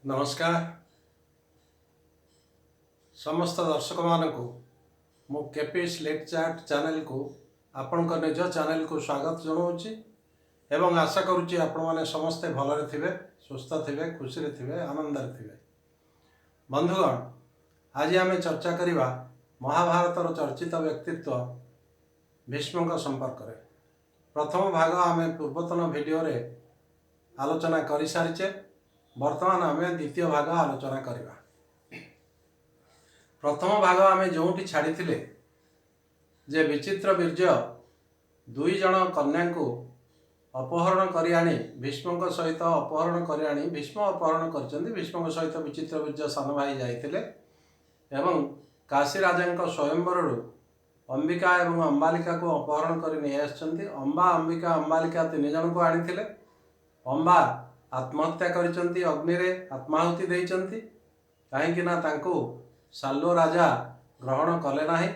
ନମସ୍କାର। ସମସ୍ତ ଦର୍ଶକମାନଙ୍କୁ ମୁଁ କେପି ସ୍ଲେଟ୍ ଚାଟ୍ ଚ୍ୟାନେଲକୁ, ଆପଣଙ୍କ ନିଜ ଚ୍ୟାନେଲକୁ ସ୍ୱାଗତ ଜଣାଉଛି ଏବଂ ଆଶା କରୁଛି ଆପଣମାନେ ସମସ୍ତେ ଭଲରେ ଥିବେ, ସୁସ୍ଥ ଥିବେ, ଖୁସିରେ ଥିବେ, ଆନନ୍ଦରେ ଥିବେ। ବନ୍ଧୁଗଣ, ଆଜି ଆମେ ଚର୍ଚ୍ଚା କରିବା ମହାଭାରତର ଚର୍ଚ୍ଚିତ ବ୍ୟକ୍ତିତ୍ୱ ଭୀଷ୍ମଙ୍କ ସମ୍ପର୍କରେ। ପ୍ରଥମ ଭାଗ ଆମେ ପୂର୍ବତନ ଭିଡ଼ିଓରେ ଆଲୋଚନା କରିସାରିଛେ। ବର୍ତ୍ତମାନ ଆମେ ଦ୍ୱିତୀୟ ଭାଗ ଆଲୋଚନା କରିବା। ପ୍ରଥମ ଭାଗ ଆମେ ଯେଉଁଠି ଛାଡ଼ିଥିଲେ ଯେ ବିଚିତ୍ର ବୀର୍ଯ୍ୟ ଦୁଇ ଜଣ କନ୍ୟାଙ୍କୁ ଅପହରଣ କରି ଆଣି, ଭୀଷ୍ମଙ୍କ ସହିତ ଅପହରଣ କରି ଆଣି, ଭୀଷ୍ମ ଅପହରଣ କରିଛନ୍ତି। ଭୀଷ୍ମଙ୍କ ସହିତ ବିଚିତ୍ର ବୀର୍ଯ୍ୟ ସାନ ଭାଇ ଯାଇଥିଲେ ଏବଂ କାଶୀ ରାଜାଙ୍କ ସ୍ୱୟଂବରରୁ ଅମ୍ବିକା ଏବଂ ଅମ୍ବାଲିକାକୁ ଅପହରଣ କରି ନେଇ ଆସିଛନ୍ତି। ଅମ୍ବା, ଅମ୍ବିକା, ଅମ୍ବାଲିକା ତିନି ଜଣଙ୍କୁ ଆଣିଥିଲେ। ଅମ୍ବା ଆତ୍ମହତ୍ୟା କରିଛନ୍ତି, ଅଗ୍ନିରେ ଆତ୍ମାହୁତି ଦେଇଛନ୍ତି, କାହିଁକି ନା ତାଙ୍କୁ ଶାଲ୍ୱ ରାଜା ଗ୍ରହଣ କଲେ ନାହିଁ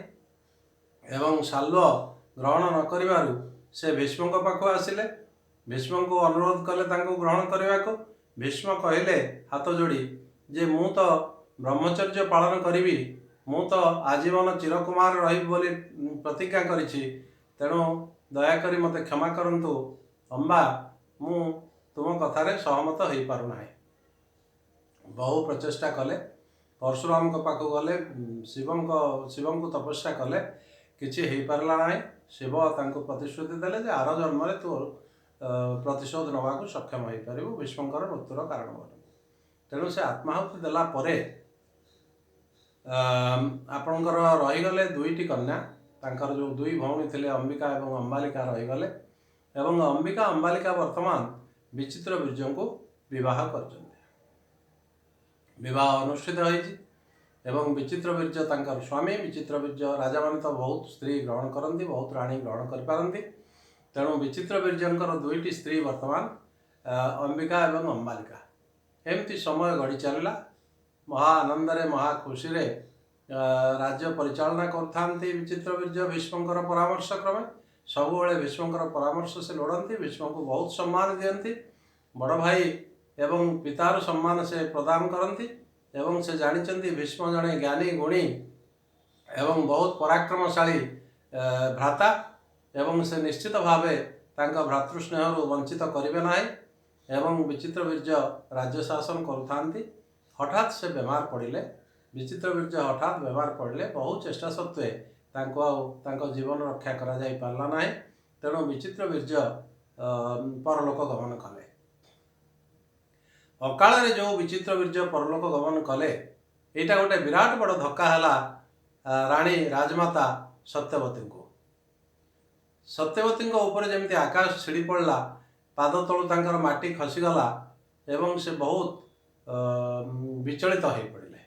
ଏବଂ ଶାଲ୍ୱ ଗ୍ରହଣ ନ କରିବାରୁ ସେ ଭୀଷ୍ମଙ୍କ ପାଖକୁ ଆସିଲେ। ଭୀଷ୍ମଙ୍କୁ ଅନୁରୋଧ କଲେ ତାଙ୍କୁ ଗ୍ରହଣ କରିବାକୁ। ଭୀଷ୍ମ କହିଲେ ହାତ ଯୋଡ଼ି ଯେ ମୁଁ ତ ବ୍ରହ୍ମଚର୍ଯ୍ୟ ପାଳନ କରିବି, ମୁଁ ତ ଆଜୀବନ ଚିରକୁମାର ରହିବି ବୋଲି ପ୍ରତିଜ୍ଞା କରିଛି, ତେଣୁ ଦୟାକରି ମୋତେ କ୍ଷମା କରନ୍ତୁ ଅମ୍ବା, ମୁଁ ତୁମ କଥାରେ ସହମତ ହୋଇପାରୁନାହିଁ। ବହୁ ପ୍ରଚେଷ୍ଟା କଲେ, ପରଶୁରାମଙ୍କ ପାଖକୁ ଗଲେ, ଶିବଙ୍କୁ ତପସ୍ୟା କଲେ, କିଛି ହେଇପାରିଲା ନାହିଁ। ଶିବ ତାଙ୍କୁ ପ୍ରତିଶ୍ରୁତି ଦେଲେ ଯେ ଆର ଜନ୍ମରେ ତୁ ପ୍ରତିଶୋଧ ନେବାକୁ ସକ୍ଷମ ହେଇପାରିବୁ, ଭୀଷ୍ମଙ୍କର ମୃତ୍ୟୁର କାରଣ ବନିବୁ। ତେଣୁ ସେ ଆତ୍ମାହୁତି ଦେଲା ପରେ ଆପଣଙ୍କର ରହିଗଲେ ଦୁଇଟି କନ୍ୟା। ତାଙ୍କର ଯେଉଁ ଦୁଇ ଭଉଣୀ ଥିଲେ, ଅମ୍ବିକା ଏବଂ ଅମ୍ବାଲିକା ରହିଗଲେ ଏବଂ ଅମ୍ବିକା, ଅମ୍ବାଲିକା ବର୍ତ୍ତମାନ ବିଚିତ୍ର ବୀର୍ଯ୍ୟଙ୍କୁ ବିବାହ କରିଛନ୍ତି। ବିବାହ ଅନୁଷ୍ଠିତ ହୋଇଛି ଏବଂ ବିଚିତ୍ର ବୀର୍ଯ୍ୟ ତାଙ୍କର ସ୍ୱାମୀ। ବିଚିତ୍ର ବୀର୍ଯ୍ୟ, ରାଜାମାନେ ତ ବହୁତ ସ୍ତ୍ରୀ ଗ୍ରହଣ କରନ୍ତି, ବହୁତ ରାଣୀ ଗ୍ରହଣ କରିପାରନ୍ତି। ତେଣୁ ବିଚିତ୍ର ବୀର୍ଯ୍ୟଙ୍କର ଦୁଇଟି ସ୍ତ୍ରୀ ବର୍ତ୍ତମାନ ଅମ୍ବିକା ଏବଂ ଅମ୍ବାଲିକା। ଏମିତି ସମୟ ଗଡ଼ି ଚାଲିଲା। ମହା ଆନନ୍ଦରେ, ମହା ଖୁସିରେ ରାଜ୍ୟ ପରିଚାଳନା କରୁଥାନ୍ତି ବିଚିତ୍ର ବୀର୍ଯ୍ୟ ଭୀଷ୍ମଙ୍କର ପରାମର୍ଶ କ୍ରମେ। ସବୁବେଳେ ଭୀଷ୍ମଙ୍କର ପରାମର୍ଶ ସେ ଲୋଡ଼ନ୍ତି। ଭୀଷ୍ମଙ୍କୁ ବହୁତ ସମ୍ମାନ ଦିଅନ୍ତି। ବଡ଼ ଭାଇ ଏବଂ ପିତାର ସମ୍ମାନ ସେ ପ୍ରଦାନ କରନ୍ତି ଏବଂ ସେ ଜାଣିଛନ୍ତି ଭୀଷ୍ମ ଜଣେ ଜ୍ଞାନୀ, ଗୁଣୀ ଏବଂ ବହୁତ ପରାକ୍ରମଶାଳୀ ଭ୍ରାତା ଏବଂ ସେ ନିଶ୍ଚିତ ଭାବେ ତାଙ୍କ ଭ୍ରାତୃସ୍ନେହରୁ ବଞ୍ଚିତ କରିବେ ନାହିଁ ଏବଂ ବିଚିତ୍ର ବୀର୍ଯ୍ୟ ରାଜ୍ୟ ଶାସନ କରୁଥାନ୍ତି। ହଠାତ୍ ସେ ବେମାର ପଡ଼ିଲେ। ବିଚିତ୍ର ବୀର୍ଯ୍ୟ ହଠାତ୍ ବେମାର ପଡ଼ିଲେ। ବହୁ ଚେଷ୍ଟା ସତ୍ତ୍ୱେ ତାଙ୍କୁ ଆଉ ତାଙ୍କ ଜୀବନ ରକ୍ଷା କରାଯାଇ ପାରିଲା ନାହିଁ। ତେଣୁ ବିଚିତ୍ର ବୀର୍ଯ୍ୟ ପରଲୋକ ଗମନ କଲେ। ଅକାଳରେ ଯେଉଁ ବିଚିତ୍ର ବୀର୍ଯ୍ୟ ପରଲୋକ ଗମନ କଲେ, ଏଇଟା ଗୋଟେ ବିରାଟ ବଡ଼ ଧକ୍କା ହେଲା ରାଣୀ ରାଜମାତା ସତ୍ୟବତୀଙ୍କୁ। ସତ୍ୟବତୀଙ୍କ ଉପରେ ଯେମିତି ଆକାଶ ଛିଡ଼ି ପଡ଼ିଲା, ପାଦ ତଳୁ ତାଙ୍କର ମାଟି ଖସିଗଲା ଏବଂ ସେ ବହୁତ ବିଚଳିତ ହୋଇପଡ଼ିଲେ।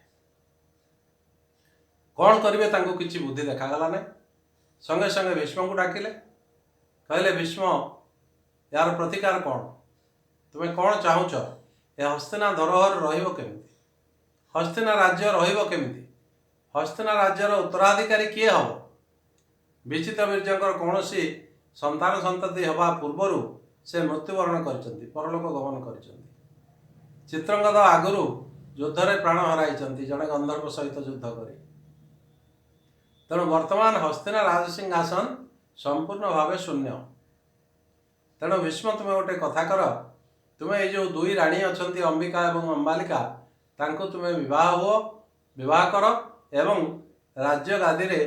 କ'ଣ କରିବେ ତାଙ୍କୁ କିଛି ବୁଦ୍ଧି ଦେଖାଗଲା ନାହିଁ। ସଙ୍ଗେ ସଙ୍ଗେ ଭୀଷ୍ମଙ୍କୁ ଡାକିଲେ। କହିଲେ, "ଭୀଷ୍ମ, ଏହାର ପ୍ରତିକାର କ'ଣ? ତୁମେ କ'ଣ ଚାହୁଁଛ? ଏ ହସ୍ତିନା ଧରୋହର ରହିବ କେମିତି? ହସ୍ତିନା ରାଜ୍ୟ ରହିବ କେମିତି? ହସ୍ତିନା ରାଜ୍ୟର ଉତ୍ତରାଧିକାରୀ କିଏ ହେବ? ବିଚିତ୍ର ବୀର୍ଯ୍ୟଙ୍କର କୌଣସି ସନ୍ତାନ ସନ୍ତତି ହେବା ପୂର୍ବରୁ ସେ ମୃତ୍ୟୁବରଣ କରିଛନ୍ତି, ପରଲୋକ ଗମନ କରିଛନ୍ତି। ଚିତ୍ରଙ୍ଗଦ ଆଗରୁ ଯୁଦ୍ଧରେ ପ୍ରାଣ ହରାଇଛନ୍ତି ଜଣେ ଗନ୍ଧର୍ବ ସହିତ ଯୁଦ୍ଧ କରି। ତେଣୁ ବର୍ତ୍ତମାନ ହସ୍ତିନା ରାଜସିଂହାସନ ସମ୍ପୂର୍ଣ୍ଣ ଭାବେ ଶୂନ୍ୟ। ତେଣୁ ଭୀଷ୍ମ, ତୁମେ ଗୋଟେ କଥା କର। ତୁମେ ଏଇ ଯେଉଁ ଦୁଇ ରାଣୀ ଅଛନ୍ତି, ଅମ୍ବିକା ଏବଂ ଅମ୍ବାଲିକା, ତାଙ୍କୁ ତୁମେ ବିବାହ ହୁଅ, ବିବାହ କର ଏବଂ ରାଜ୍ୟ ଗାଦିରେ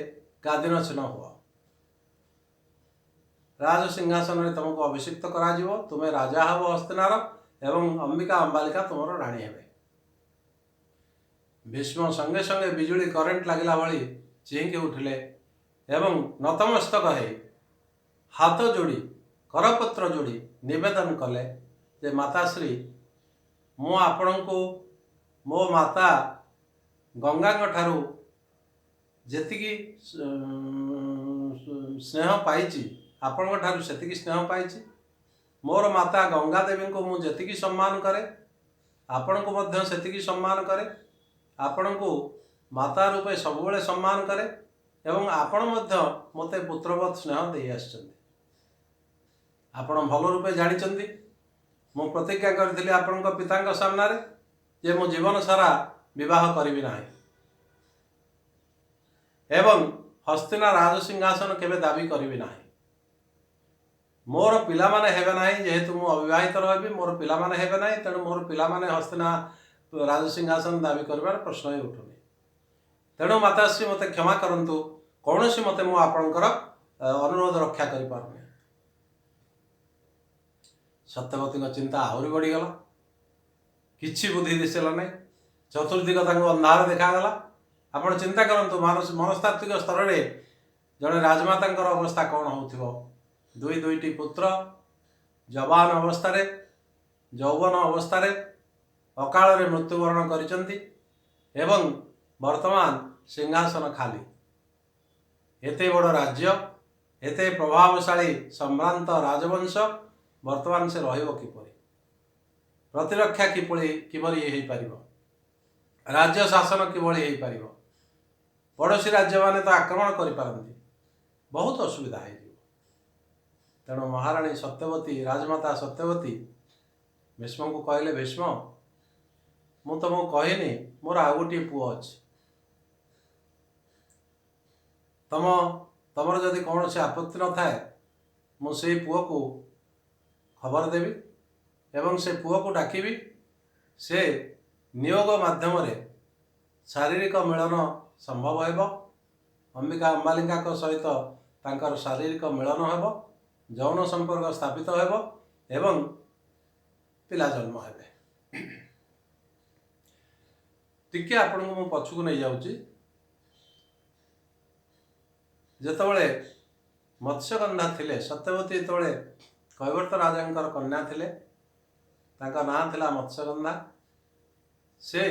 ଗାଦିନସୀନ ହୁଅ। ରାଜସିଂହାସନରେ ତୁମକୁ ଅଭିଷିକ୍ତ କରାଯିବ। ତୁମେ ରାଜା ହେବ ହସ୍ତିନାର ଏବଂ ଅମ୍ବିକା, ଅମ୍ବାଲିକା ତୁମର ରାଣୀ ହେବେ।" ଭୀଷ୍ମ ସଙ୍ଗେ ସଙ୍ଗେ ବିଜୁଳି କରେଣ୍ଟ ଲାଗିଲା ଭଳି ଚିହିଁକି ଉଠିଲେ ଏବଂ ନତମସ୍ତକ ହେଇ ହାତ ଯୋଡ଼ି, କରପତ୍ର ଯୋଡ଼ି ନିବେଦନ କଲେ ଯେ ମାତାଶ୍ରୀ, ମୁଁ ଆପଣଙ୍କୁ ମୋ ମାତା ଗଙ୍ଗାଙ୍କ ଠାରୁ ଯେତିକି ସ୍ନେହ ପାଇଛି, ଆପଣଙ୍କ ଠାରୁ ସେତିକି ସ୍ନେହ ପାଇଛି। ମୋର ମାତା ଗଙ୍ଗା ଦେବୀଙ୍କୁ ମୁଁ ଯେତିକି ସମ୍ମାନ କରେ, ଆପଣଙ୍କୁ ମଧ୍ୟ ସେତିକି ସମ୍ମାନ କରେ। ଆପଣଙ୍କୁ ମାତା ରୂପେ ସବୁବେଳେ ସମ୍ମାନ କରେ ଏବଂ ଆପଣ ମଧ୍ୟ ମୋତେ ପୁତ୍ରବତ୍ ସ୍ନେହ ଦେଇ ଆସିଛନ୍ତି। ଆପଣ ଭଲ ରୂପେ ଜାଣିଛନ୍ତି, ମୁଁ ପ୍ରତିଜ୍ଞା କରିଥିଲି ଆପଣଙ୍କ ପିତାଙ୍କ ସାମ୍ନାରେ ଯେ ମୁଁ ଜୀବନ ସାରା ବିବାହ କରିବି ନାହିଁ ଏବଂ ହସ୍ତିନା ରାଜସିଂହାସନ କେବେ ଦାବି କରିବି ନାହିଁ। ମୋର ପିଲାମାନେ ହେବେ ନାହିଁ, ଯେହେତୁ ମୁଁ ଅବିବାହିତ ରହିବି, ମୋର ପିଲାମାନେ ହେବେ ନାହିଁ। ତେଣୁ ମୋର ପିଲାମାନେ ହସ୍ତିନା ରାଜସିଂହାସନ ଦାବି କରିବାର ପ୍ରଶ୍ନ ହିଁ ଉଠୁନି। ତେଣୁ ମାତାଶ୍ରୀ, ମୋତେ କ୍ଷମା କରନ୍ତୁ, କୌଣସି ମତେ ମୁଁ ଆପଣଙ୍କର ଅନୁରୋଧ ରକ୍ଷା କରିପାରୁନି। ସତ୍ୟବତୀଙ୍କ ଚିନ୍ତା ଆହୁରି ବଢ଼ିଗଲା। କିଛି ବୁଦ୍ଧି ଦିଶିଲା ନାହିଁ। ଚତୁର୍ଦିଗ ତାଙ୍କୁ ଅନ୍ଧାର ଦେଖାଗଲା। ଆପଣ ଚିନ୍ତା କରନ୍ତୁ, ମନସ୍ତାତ୍ତ୍ୱିକ ସ୍ତରରେ ଜଣେ ରାଜମାତାଙ୍କର ଅବସ୍ଥା କ'ଣ ହେଉଥିବ। ଦୁଇ ଦୁଇଟି ପୁତ୍ର ଯବାନ ଅବସ୍ଥାରେ, ଯୌବନ ଅବସ୍ଥାରେ ଅକାଳରେ ମୃତ୍ୟୁବରଣ କରିଛନ୍ତି ଏବଂ ବର୍ତ୍ତମାନ ସିଂହାସନ ଖାଲି। ଏତେ ବଡ଼ ରାଜ୍ୟ, ଏତେ ପ୍ରଭାବଶାଳୀ ସମ୍ଭ୍ରାନ୍ତ ରାଜବଂଶ, ବର୍ତ୍ତମାନ ସେ ରହିବ କିପରି? ପ୍ରତିରକ୍ଷା କିପରି ହେଇପାରିବ? ରାଜ୍ୟ ଶାସନ କିଭଳି ହେଇପାରିବ? ପଡ଼ୋଶୀ ରାଜ୍ୟମାନେ ତ ଆକ୍ରମଣ କରିପାରନ୍ତି, ବହୁତ ଅସୁବିଧା ହେଇଯିବ। ତେଣୁ ମହାରାଣୀ ସତ୍ୟବତୀ, ରାଜମାତା ସତ୍ୟବତୀ ଭୀଷ୍ମଙ୍କୁ କହିଲେ, ଭୀଷ୍ମ, ମୁଁ ତମକୁ କହିନି, ମୋର ଆଉ ଗୋଟିଏ ପୁଅ ଅଛି। ତମର ଯଦି କୌଣସି ଆପତ୍ତି ନଥାଏ, ମୁଁ ସେଇ ପୁଅକୁ ଖବର ଦେବି ଏବଂ ସେ ପୁଅକୁ ଡାକିବି। ସେ ନିୟୋଗ ମାଧ୍ୟମରେ ଶାରୀରିକ ମିଳନ ସମ୍ଭବ ହେବ। ଅମ୍ବିକା ଅମ୍ବାଲିଙ୍କାଙ୍କ ସହିତ ତାଙ୍କର ଶାରୀରିକ ମିଳନ ହେବ, ଯୌନ ସମ୍ପର୍କ ସ୍ଥାପିତ ହେବ ଏବଂ ପିଲା ଜନ୍ମ ହେବେ। ଟିକେ ଆପଣଙ୍କୁ ମୁଁ ପଛକୁ ନେଇଯାଉଛି। ଯେତେବେଳେ ମତ୍ସ୍ୟଗନ୍ଧା ଥିଲେ, ସତ୍ୟବତୀ ଯେତେବେଳେ କୈବର୍ତ୍ତ ରାଜାଙ୍କର କନ୍ୟା ଥିଲେ, ତାଙ୍କ ନାଁ ଥିଲା ମତ୍ସ୍ୟଗନ୍ଧା। ସେ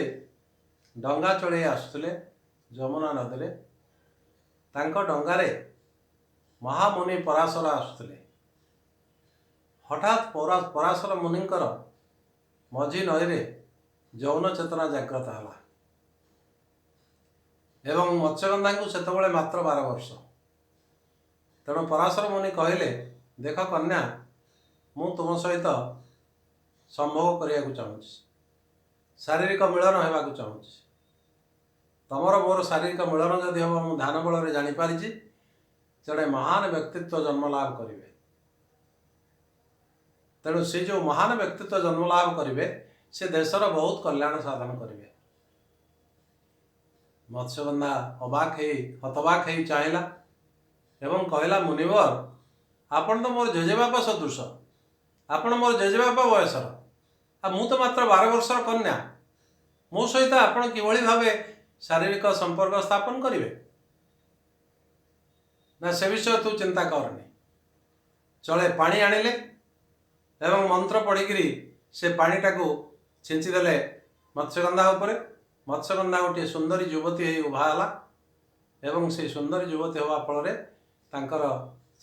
ଡଙ୍ଗା ଚଳେଇ ଆସୁଥିଲେ ଯମୁନା ନଦୀରେ। ତାଙ୍କ ଡଙ୍ଗାରେ ମହାମୁନି ପରାଶର ଆସୁଥିଲେ। ହଠାତ୍ ପରାଶର ମୁନିଙ୍କର ମଝି ନଈରେ ଯୌନ ଚେତନା ଜାଗ୍ରତ ହେଲା ଏବଂ ମତ୍ସ୍ୟଗନ୍ଧାଙ୍କୁ ସେତେବେଳେ ମାତ୍ର 12 ବର୍ଷ। ତେଣୁ ପରାଶର ମୁନି କହିଲେ, ଦେଖ କନ୍ୟା, ମୁଁ ତୁମ ସହିତ ସମ୍ଭୋଗ କରିବାକୁ ଚାହୁଁଛି, ଶାରୀରିକ ମିଳନ ହେବାକୁ ଚାହୁଁଛି। ତମର ମୋର ଶାରୀରିକ ମିଳନ ଯଦି ହେବ, ମୁଁ ଧ୍ୟାନ ବଳରେ ଜାଣିପାରିଛି ଜଣେ ମହାନ ବ୍ୟକ୍ତିତ୍ୱ ଜନ୍ମ ଲାଭ କରିବେ। ତେଣୁ ସେ ଯେଉଁ ମହାନ ବ୍ୟକ୍ତିତ୍ୱ ଜନ୍ମ ଲାଭ କରିବେ, ସେ ଦେଶର ବହୁତ କଲ୍ୟାଣ ସାଧନ କରିବେ। ମତ୍ସ୍ୟଗନ୍ଧା ଅବାକ ହେଇ, ହତବାକ ହେଇ ଚାହିଁଲା ଏବଂ କହିଲା, ମୁନିବର, ଆପଣ ତ ମୋର ଜେଜେବାପା ସଦୃଶ, ଆପଣ ମୋର ଜେଜେବାପା ବୟସର, ଆଉ ମୁଁ ତ ମାତ୍ର 12 ବର୍ଷର କନ୍ୟା। ମୋ ସହିତ ଆପଣ କିଭଳି ଭାବେ ଶାରୀରିକ ସମ୍ପର୍କ ସ୍ଥାପନ କରିବେ? ନା, ସେ ବିଷୟ ତୁ ଚିନ୍ତା କରନି। ଚଳେ ପାଣି ଆଣିଲେ ଏବଂ ମନ୍ତ୍ର ପଢ଼ିକିରି ସେ ପାଣିଟାକୁ ଛିଞ୍ଚିଦେଲେ ମତ୍ସ୍ୟଗନ୍ଧା ଉପରେ। ମତ୍ସ୍ୟଗନ୍ଧା ଗୋଟିଏ ସୁନ୍ଦରୀ ଯୁବତୀ ହେଇ ଉଭା ହେଲା ଏବଂ ସେଇ ସୁନ୍ଦରୀ ଯୁବତୀ ହେବା ଫଳରେ ତାଙ୍କର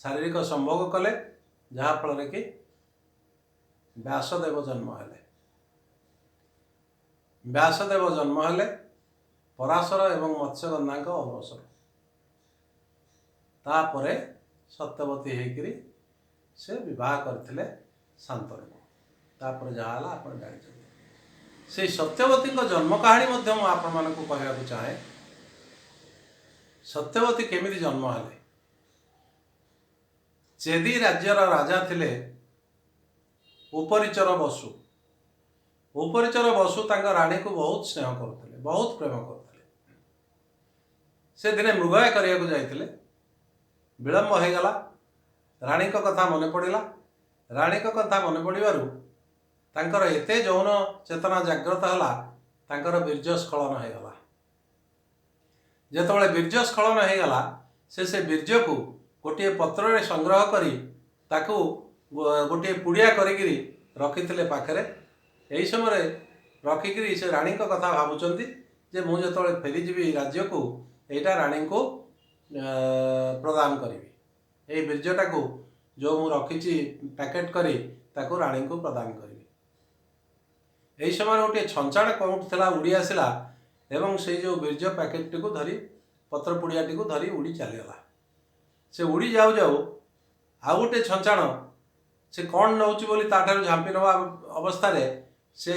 ଶାରୀରିକ ସମ୍ଭୋଗ କଲେ, ଯାହାଫଳରେ କି ବ୍ୟାସଦେବ ଜନ୍ମ ହେଲେ। ବ୍ୟାସଦେବ ଜନ୍ମ ହେଲେ ପରାଶର ଏବଂ ମତ୍ସ୍ୟଗନ୍ଧାଙ୍କ ଔରସରୁ। ତାପରେ ସତ୍ୟବତୀ ହେଇକିରି ସେ ବିବାହ କରିଥିଲେ ଶାନ୍ତନୁକୁ। ତାପରେ ଯାହା ହେଲା ଆପଣ ଜାଣିଛନ୍ତି। ସେଇ ସତ୍ୟବତୀଙ୍କ ଜନ୍ମ କାହାଣୀ ମଧ୍ୟ ମୁଁ ଆପଣମାନଙ୍କୁ କହିବାକୁ ଚାହେଁ। ସତ୍ୟବତୀ କେମିତି ଜନ୍ମ ହେଲେ? ଚେଦି ରାଜ୍ୟର ରାଜା ଥିଲେ ଉପରିଚର ବସୁ। ଉପରିଚର ବସୁ ତାଙ୍କ ରାଣୀକୁ ବହୁତ ସ୍ନେହ କରୁଥିଲେ, ବହୁତ ପ୍ରେମ କରୁଥିଲେ। ସେ ଦିନେ ମୃଗୟା କରିବାକୁ ଯାଇଥିଲେ, ବିଳମ୍ବ ହେଇଗଲା। ରାଣୀଙ୍କ କଥା ମନେ ପଡ଼ିଲା। ରାଣୀଙ୍କ କଥା ମନେ ପଡ଼ିବାରୁ ତାଙ୍କର ଏତେ ଯୌନ ଚେତନା ଜାଗ୍ରତ ହେଲା, ତାଙ୍କର ବୀର୍ଯ୍ୟ ସ୍ଖଳନ ହେଇଗଲା। ଯେତେବେଳେ ବୀର୍ଯ୍ୟ ସ୍ଖଳନ ହେଇଗଲା, ସେ ବୀର୍ଯ୍ୟକୁ ଗୋଟିଏ ପତ୍ରରେ ସଂଗ୍ରହ କରି ତାକୁ ଗୋଟିଏ ପୁଡ଼ିଆ କରିକିରି ରଖିଥିଲେ ପାଖରେ। ଏହି ସମୟରେ ରଖିକିରି ସେ ରାଣୀଙ୍କ କଥା ଭାବୁଛନ୍ତି ଯେ ମୁଁ ଯେତେବେଳେ ଫେରିଯିବି ରାଜ୍ୟକୁ, ଏଇଟା ରାଣୀଙ୍କୁ ପ୍ରଦାନ କରିବି। ଏଇ ବୀର୍ଯ୍ୟଟାକୁ ଯେଉଁ ମୁଁ ରଖିଛି ପ୍ୟାକେଟ୍ କରି, ତାକୁ ରାଣୀଙ୍କୁ ପ୍ରଦାନ କରିବି। ଏହି ସମୟରେ ଗୋଟିଏ ଛଞ୍ଚାଣ କେଉଁଠି ଥିଲା ଉଡ଼ି ଆସିଲା ଏବଂ ସେଇ ଯେଉଁ ବୀର୍ଯ୍ୟ ପ୍ୟାକେଟ୍ଟିକୁ ଧରି, ପତ୍ର ପୁଡ଼ିଆଟିକୁ ଧରି ଉଡ଼ି ଚାଲିଗଲା। ସେ ଉଡ଼ି ଯାଉ ଯାଉ ଆଉ ଗୋଟିଏ ଛଞ୍ଚାଣ ସେ କ'ଣ ନେଉଛି ବୋଲି ତାଠାରୁ ଝାମ୍ପି ନେବା ଅବସ୍ଥାରେ ସେ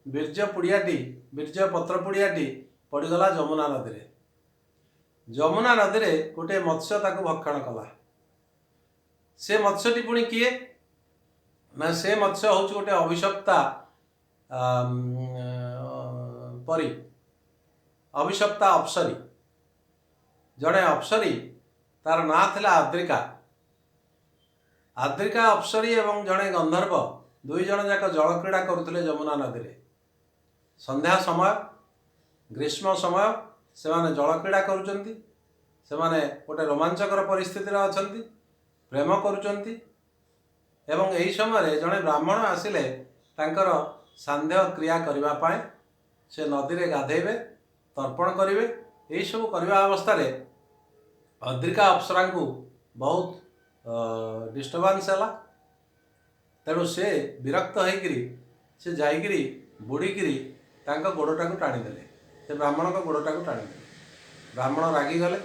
ବୀର୍ଯ୍ୟ ପୁଡ଼ିଆଟି, ବୀର୍ଯ୍ୟ ପତ୍ର ପୁଡ଼ିଆଟି ପଡ଼ିଗଲା ଯମୁନା ନଦୀରେ। ଯମୁନା ନଦୀରେ ଗୋଟିଏ ମତ୍ସ୍ୟ ତାକୁ ଭକ୍ଷଣ କଲା। ସେ ମତ୍ସ୍ୟଟି ପୁଣି କିଏ ନା, ସେ ମତ୍ସ୍ୟ ହେଉଛି ଗୋଟେ ଅଭିଶପ୍ତା ପରି, ଅଭିଶପ୍ତା ଅପ୍ସରୀ। ଜଣେ ଅପ୍ସରୀ, ତାର ନାଁ ଥିଲା ଆଦ୍ରିକା। ଆଦ୍ରିକା ଅପ୍ସରୀ ଏବଂ ଜଣେ ଗନ୍ଧର୍ବ ଦୁଇ ଜଣ ଯାକ ଜଳକ୍ରୀଡ଼ା କରୁଥିଲେ ଯମୁନା ନଦୀରେ। ସନ୍ଧ୍ୟା ସମୟ, ଗ୍ରୀଷ୍ମ ସମୟ, ସେମାନେ ଜଳକ୍ରୀଡ଼ା କରୁଛନ୍ତି। ସେମାନେ ଗୋଟେ ରୋମାଞ୍ଚକର ପରିସ୍ଥିତିରେ ଅଛନ୍ତି, ପ୍ରେମ କରୁଛନ୍ତି ଏବଂ ଏହି ସମୟରେ ଜଣେ ବ୍ରାହ୍ମଣ ଆସିଲେ ତାଙ୍କର ସାନ୍ଧ୍ୟ କ୍ରିୟା କରିବା ପାଇଁ। ସେ ନଦୀରେ ଗାଧେଇବେ, ତର୍ପଣ କରିବେ। ଏହିସବୁ କରିବା ଅବସ୍ଥାରେ ଅଦ୍ରିକା ଅପ୍ସରାଙ୍କୁ ବହୁତ ଡିଷ୍ଟର୍ବାନ୍ସ ହେଲା। ତେଣୁ ସେ ବିରକ୍ତ ହେଇକିରି ସେ ଯାଇକିରି ବୁଡ଼ିକିରି ତାଙ୍କ ଗୋଡ଼ଟାକୁ ଟାଣିଦେଲେ, ସେ ବ୍ରାହ୍ମଣଙ୍କ ଗୋଡ଼ଟାକୁ ଟାଣିଦେଲେ। ବ୍ରାହ୍ମଣ ରାଗିଗଲେ,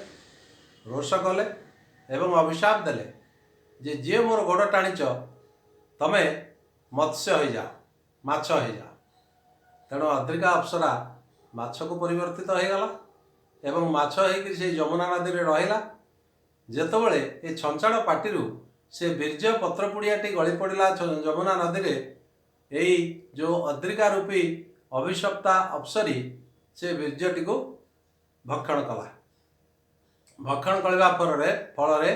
ରୋଷ କଲେ ଏବଂ ଅଭିଶାପ ଦେଲେ ଯେ ଯିଏ ମୋର ଗୋଡ଼ ଟାଣିଛ, ତମେ ମତ୍ସ୍ୟ ହେଇଯାଅ, ମାଛ ହେଇଯାଅ। ତେଣୁ ଅଦ୍ରିକା ଅପ୍ସରା ମାଛକୁ ପରିବର୍ତ୍ତିତ ହେଇଗଲା ଏବଂ ମାଛ ହେଇକିରି ସେଇ ଯମୁନା ନଦୀରେ ରହିଲା। ଯେତେବେଳେ ଏ ଛଞ୍ଚାଣ ପାଟିରୁ ସେ ବୀର୍ଯ୍ୟ ପତ୍ର ପୁଡ଼ିଆଟି ଗଳି ପଡ଼ିଲା ଯମୁନା ନଦୀରେ, ଏଇ ଯେଉଁ ଅଦ୍ରିକା ରୂପୀ ଅଭିଶପ୍ତା ଅପ୍ସରୀ ସେ ବୀର୍ଯ୍ୟଟିକୁ ଭକ୍ଷଣ କଲା। ଭକ୍ଷଣ କରିବା ଫଳରେ,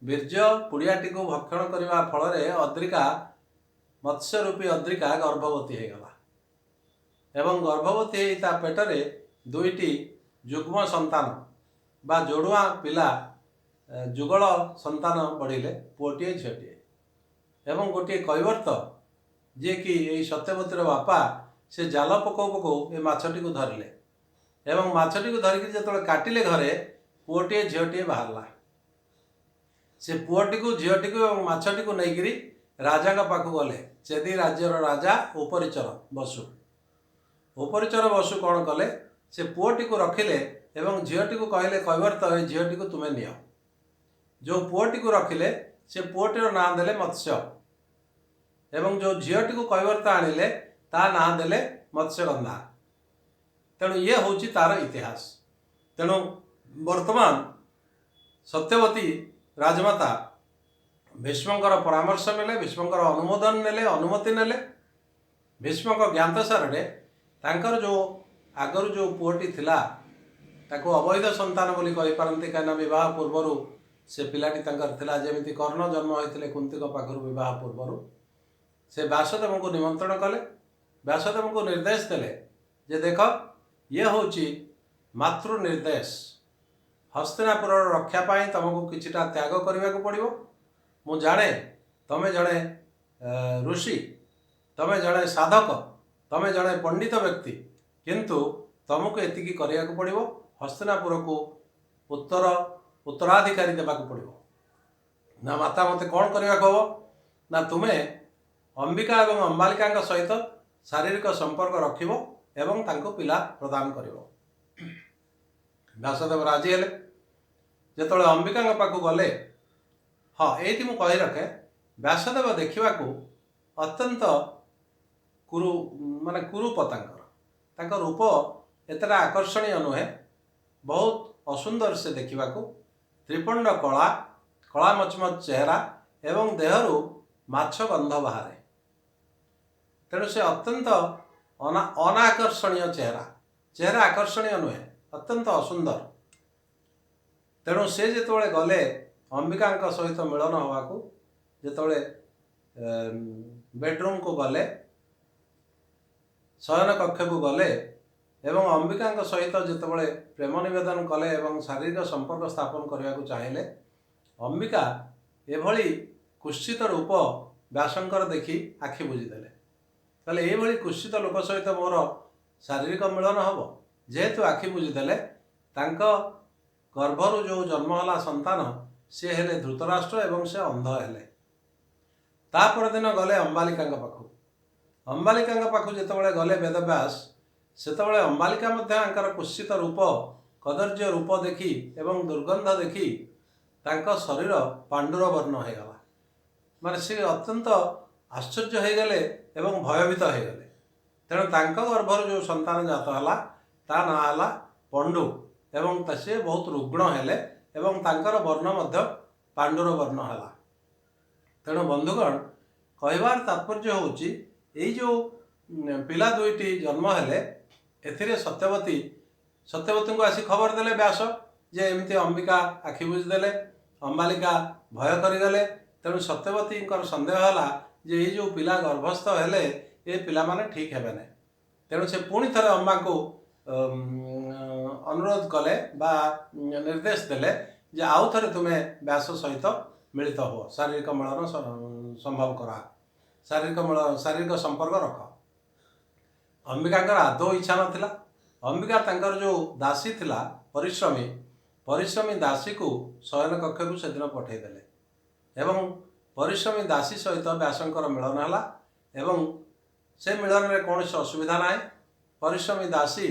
ବୀର୍ଯ୍ୟ ପୁଡ଼ିଆଟିକୁ ଭକ୍ଷଣ କରିବା ଫଳରେ ଅଦ୍ରିକା, ମତ୍ସ୍ୟ ରୂପୀ ଅଦ୍ରିକା ଗର୍ଭବତୀ ହେଇଗଲା ଏବଂ ଗର୍ଭବତୀ ହେଇ ତା ପେଟରେ ଦୁଇଟି ଯୁଗ୍ମ ସନ୍ତାନ ବା ଯୋଡ଼ୁଆ ପିଲା, ଯୁଗଳ ସନ୍ତାନ ବଢ଼ିଲେ, ପୁଅଟିଏ ଝିଅଟିଏ। ଏବଂ ଗୋଟିଏ କୈବର୍ତ୍ତ, ଯିଏକି ଏଇ ସତ୍ୟବତୀର ବାପା, ସେ ଜାଲ ପକଉ ପକଉ ଏ ମାଛଟିକୁ ଧରିଲେ ଏବଂ ମାଛଟିକୁ ଧରିକି ଯେତେବେଳେ କାଟିଲେ, ଘରେ ପୁଅଟିଏ ଝିଅଟିଏ ବାହାରିଲା। ସେ ପୁଅଟିକୁ, ଝିଅଟିକୁ ଏବଂ ମାଛଟିକୁ ନେଇକିରି ରାଜାଙ୍କ ପାଖକୁ ଗଲେ। ଚେଦି ରାଜ୍ୟର ରାଜା ଉପରିଚର ବସୁ। ଉପରିଚର ବସୁ କ'ଣ କଲେ? ସେ ପୁଅଟିକୁ ରଖିଲେ ଏବଂ ଝିଅଟିକୁ କହିଲେ, କୈବର୍ତ୍ତ, ଏ ଝିଅଟିକୁ ତୁମେ ନିଅ। ଯେଉଁ ପୁଅଟିକୁ ରଖିଲେ, ସେ ପୁଅଟିର ନାଁ ଦେଲେ ମତ୍ସ୍ୟ ଏବଂ ଯେଉଁ ଝିଅଟିକୁ କୈବର୍ତ୍ତ ଆଣିଲେ, ତା ନାଁ ଦେଲେ ମତ୍ସ୍ୟଗନ୍ଧା। ତେଣୁ ଇଏ ହେଉଛି ତାର ଇତିହାସ। ତେଣୁ ବର୍ତ୍ତମାନ ସତ୍ୟବତୀ ରାଜମାତା ଭୀଷ୍ମଙ୍କର ପରାମର୍ଶ ନେଲେ, ଭୀଷ୍ମଙ୍କର ଅନୁମୋଦନ ନେଲେ, ଅନୁମତି ନେଲେ। ଭୀଷ୍ମଙ୍କ ଜ୍ଞାତସାରରେ ତାଙ୍କର ଯେଉଁ ଆଗରୁ ଯେଉଁ ପୁଅଟି ଥିଲା, ତାକୁ ଅବୈଧ ସନ୍ତାନ ବୋଲି କହିପାରନ୍ତି, କାହିଁକିନା ବିବାହ ପୂର୍ବରୁ ସେ ପିଲାଟି ତାଙ୍କର ଥିଲା, ଯେମିତି କର୍ଣ୍ଣ ଜନ୍ମ ହୋଇଥିଲେ କୁନ୍ତୀଙ୍କ ପାଖରୁ ବିବାହ ପୂର୍ବରୁ। ସେ ବ୍ୟାସଦେବଙ୍କୁ ନିମନ୍ତ୍ରଣ କଲେ। ବ୍ୟାସଦେବଙ୍କୁ ନିର୍ଦ୍ଦେଶ ଦେଲେ ଯେ ଦେଖ, ଇଏ ହେଉଛି ମାତୃ ନିର୍ଦ୍ଦେଶ। ହସ୍ତିନାପୁରର ରକ୍ଷା ପାଇଁ ତମକୁ କିଛିଟା ତ୍ୟାଗ କରିବାକୁ ପଡ଼ିବ। ମୁଁ ଜାଣେ ତମେ ଜଣେ ଋଷି, ତମେ ଜଣେ ସାଧକ, ତମେ ଜଣେ ପଣ୍ଡିତ ବ୍ୟକ୍ତି, କିନ୍ତୁ ତମକୁ ଏତିକି କରିବାକୁ ପଡ଼ିବ, ହସ୍ତିନାପୁରକୁ ଉତ୍ତରାଧିକାରୀ ଦେବାକୁ ପଡ଼ିବ। ନା ମାତା, ମୋତେ କ'ଣ କରିବାକୁ ହେବ? ନା, ତୁମେ ଅମ୍ବିକା ଏବଂ ଅମ୍ବାଲିକାଙ୍କ ସହିତ ଶାରୀରିକ ସମ୍ପର୍କ ରଖିବ ଏବଂ ତାଙ୍କୁ ପିଲା ପ୍ରଦାନ କରିବ। ବ୍ୟାସଦେବ ରାଜି ହେଲେ। ଯେତେବେଳେ ଅମ୍ବିକାଙ୍କ ପାଖକୁ ଗଲେ, ହଁ, ଏଇଠି ମୁଁ କହି ରଖେ, ବ୍ୟାସଦେବ ଦେଖିବାକୁ ଅତ୍ୟନ୍ତ କୁରୁ, ମାନେ କୁରୂପ। ତାଙ୍କ ରୂପ ଏତେଟା ଆକର୍ଷଣୀୟ ନୁହେଁ, ବହୁତ ଅସୁନ୍ଦର ସେ ଦେଖିବାକୁ। ତ୍ରିପଣ୍ଡ କଳା କଳା ମଚମଚ ଚେହେରା ଏବଂ ଦେହରୁ ମାଛ ଗନ୍ଧ ବାହାରେ। ତେଣୁ ସେ ଅତ୍ୟନ୍ତ ଅନାକର୍ଷଣୀୟ ଚେହେରା, ଚେହେରା ଆକର୍ଷଣୀୟ ନୁହେଁ, ଅତ୍ୟନ୍ତ ଅସୁନ୍ଦର। ତେଣୁ ସେ ଯେତେବେଳେ ଗଲେ ଅମ୍ବିକାଙ୍କ ସହିତ ମିଳନ ହେବାକୁ, ଯେତେବେଳେ ବେଡରୁମକୁ ଗଲେ, ଶୟନ କକ୍ଷକୁ ଗଲେ ଏବଂ ଅମ୍ବିକାଙ୍କ ସହିତ ଯେତେବେଳେ ପ୍ରେମ ନିବେଦନ କଲେ ଏବଂ ଶାରୀରିକ ସମ୍ପର୍କ ସ୍ଥାପନ କରିବାକୁ ଚାହିଁଲେ, ଅମ୍ବିକା ଏଭଳି କୁତ୍ସିତ ରୂପ ବ୍ୟାସଙ୍କର ଦେଖି ଆଖି ବୁଜିଦେଲେ। ତାହେଲେ ଏଇଭଳି କୁତ୍ସିତ ଲୋକ ସହିତ ମୋର ଶାରୀରିକ ମିଳନ ହେବ? ଯେହେତୁ ଆଖି ବୁଜିଦେଲେ, ତାଙ୍କ ଗର୍ଭରୁ ଯେଉଁ ଜନ୍ମ ହେଲା ସନ୍ତାନ, ସେ ହେଲେ ଧୃତରାଷ୍ଟ୍ର ଏବଂ ସେ ଅନ୍ଧ ହେଲେ। ତା ପରଦିନ ଗଲେ ଅମ୍ବାଲିକାଙ୍କ ପାଖକୁ। ଅମ୍ବାଲିକାଙ୍କ ପାଖକୁ ଯେତେବେଳେ ଗଲେ ବେଦବ୍ୟାସ, ସେତେବେଳେ ଅମ୍ବାଲିକା ମଧ୍ୟ ତାଙ୍କର କୁତ୍ସିତ ରୂପ, କଦର୍ଯ୍ୟ ରୂପ ଦେଖି ଏବଂ ଦୁର୍ଗନ୍ଧ ଦେଖି ତାଙ୍କ ଶରୀର ପାଣ୍ଡୁର ବର୍ଣ୍ଣ ହେଇଗଲା। ମାନେ ସେ ଅତ୍ୟନ୍ତ ଆଶ୍ଚର୍ଯ୍ୟ ହେଇଗଲେ ଏବଂ ଭୟଭୀତ ହେଇଗଲେ। ତେଣୁ ତାଙ୍କ ଗର୍ଭରୁ ଯେଉଁ ସନ୍ତାନ ଜାତ ହେଲା ତା ନାଁ ହେଲା ପଣ୍ଡୁ ଏବଂ ସେ ବହୁତ ରୁଗ୍ଣ ହେଲେ ଏବଂ ତାଙ୍କର ବର୍ଣ୍ଣ ମଧ୍ୟ ପାଣ୍ଡୁର ବର୍ଣ୍ଣ ହେଲା। ତେଣୁ ବନ୍ଧୁଗଣ, କହିବାର ତାତ୍ପର୍ଯ୍ୟ ହେଉଛି ଏଇ ଯେଉଁ ପିଲା ଦୁଇଟି ଜନ୍ମ ହେଲେ, ଏଥିରେ ସତ୍ୟବତୀଙ୍କୁ ଆସି ଖବର ଦେଲେ ବ୍ୟାସ ଯେ ଏମିତି ଅମ୍ବିକା ଆଖି ବୁଜିଦେଲେ, ଅମ୍ବାଲିକା ଭୟ କରିଗଲେ। ତେଣୁ ସତ୍ୟବତୀଙ୍କର ସନ୍ଦେହ ହେଲା ଯେ ଏଇ ଯେଉଁ ପିଲା ଗର୍ଭସ୍ଥ ହେଲେ ଏ ପିଲାମାନେ ଠିକ୍ ହେବେ ନାହିଁ। ତେଣୁ ସେ ପୁଣି ଥରେ ଅମ୍ବାଙ୍କୁ ଅନୁରୋଧ କଲେ ବା ନିର୍ଦ୍ଦେଶ ଦେଲେ ଯେ ଆଉ ଥରେ ତୁମେ ବ୍ୟାସ ସହିତ ମିଳିତ ହୁଅ, ଶାରୀରିକ ମିଳନ ସମ୍ଭବ କରା, ଶାରୀରିକ ସମ୍ପର୍କ ରଖ। ଅମ୍ବିକାଙ୍କର ଆଦୌ ଇଚ୍ଛା ନଥିଲା। ଅମ୍ବିକା ତାଙ୍କର ଯେଉଁ ଦାସୀ ଥିଲା ପରିଶ୍ରମୀ ଦାସୀକୁ ଶୟନ କକ୍ଷରୁ ସେଦିନ ପଠାଇଦେଲେ ଏବଂ ପରିଶ୍ରମୀ ଦାସୀ ସହିତ ବ୍ୟାସଙ୍କର ମିଳନ ହେଲା ଏବଂ ସେ ମିଳନରେ କୌଣସି ଅସୁବିଧା ନାହିଁ। ପରିଶ୍ରମୀ ଦାସୀ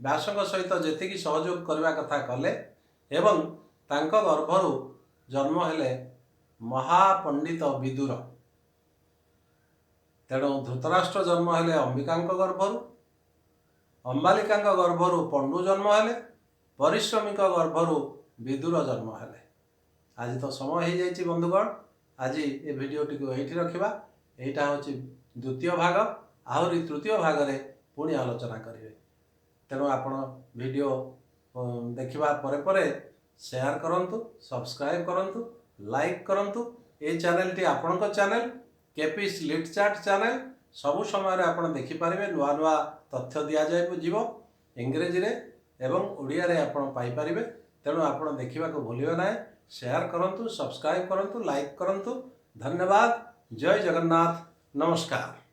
ବ୍ୟାସଙ୍କ ସହିତ ଯେତିକି ସହଯୋଗ କରିବା କଥା କଲେ ଏବଂ ତାଙ୍କ ଗର୍ଭରୁ ଜନ୍ମ ହେଲେ ମହାପଣ୍ଡିତ ବିଦୁର। ତେଣୁ ଧୃତରାଷ୍ଟ୍ର ଜନ୍ମ ହେଲେ ଅମ୍ବିକାଙ୍କ ଗର୍ଭରୁ, ଅମ୍ବାଲିକାଙ୍କ ଗର୍ଭରୁ ପଣ୍ଡୁ ଜନ୍ମ ହେଲେ, ପରିଶ୍ରମୀଙ୍କ ଗର୍ଭରୁ ବିଦୁର ଜନ୍ମ ହେଲେ। ଆଜି ତ ସମୟ ହେଇଯାଇଛି ବନ୍ଧୁଗଣ, ଆଜି ଏ ଭିଡ଼ିଓଟିକୁ ଏଇଠି ରଖିବା। ଏଇଟା ହେଉଛି ଦ୍ୱିତୀୟ ଭାଗ, ଆହୁରି ତୃତୀୟ ଭାଗରେ ପୁଣି ଆଲୋଚନା କରିବେ। ତେଣୁ ଆପଣ ଭିଡ଼ିଓ ଦେଖିବା ପରେ ପରେ ସେୟାର କରନ୍ତୁ, ସବସ୍କ୍ରାଇବ୍ କରନ୍ତୁ, ଲାଇକ୍ କରନ୍ତୁ। ଏ ଚ୍ୟାନେଲଟି ଆପଣଙ୍କ ଚ୍ୟାନେଲ, କେପିସ୍ ଲିଟ୍ ଚାଟ୍ ଚ୍ୟାନେଲ। ସବୁ ସମୟରେ ଆପଣ ଦେଖିପାରିବେ, ନୂଆ ନୂଆ ତଥ୍ୟ ଦିଆଯାଇ ଯିବ ଇଂରେଜୀରେ ଏବଂ ଓଡ଼ିଆରେ ଆପଣ ପାଇପାରିବେ। ତେଣୁ ଆପଣ ଦେଖିବାକୁ ଭୁଲିବେ ନାହିଁ। ସେୟାର କରନ୍ତୁ, ସବସ୍କ୍ରାଇବ୍ କରନ୍ତୁ, ଲାଇକ୍ କରନ୍ତୁ। ଧନ୍ୟବାଦ। ଜୟ ଜଗନ୍ନାଥ। ନମସ୍କାର।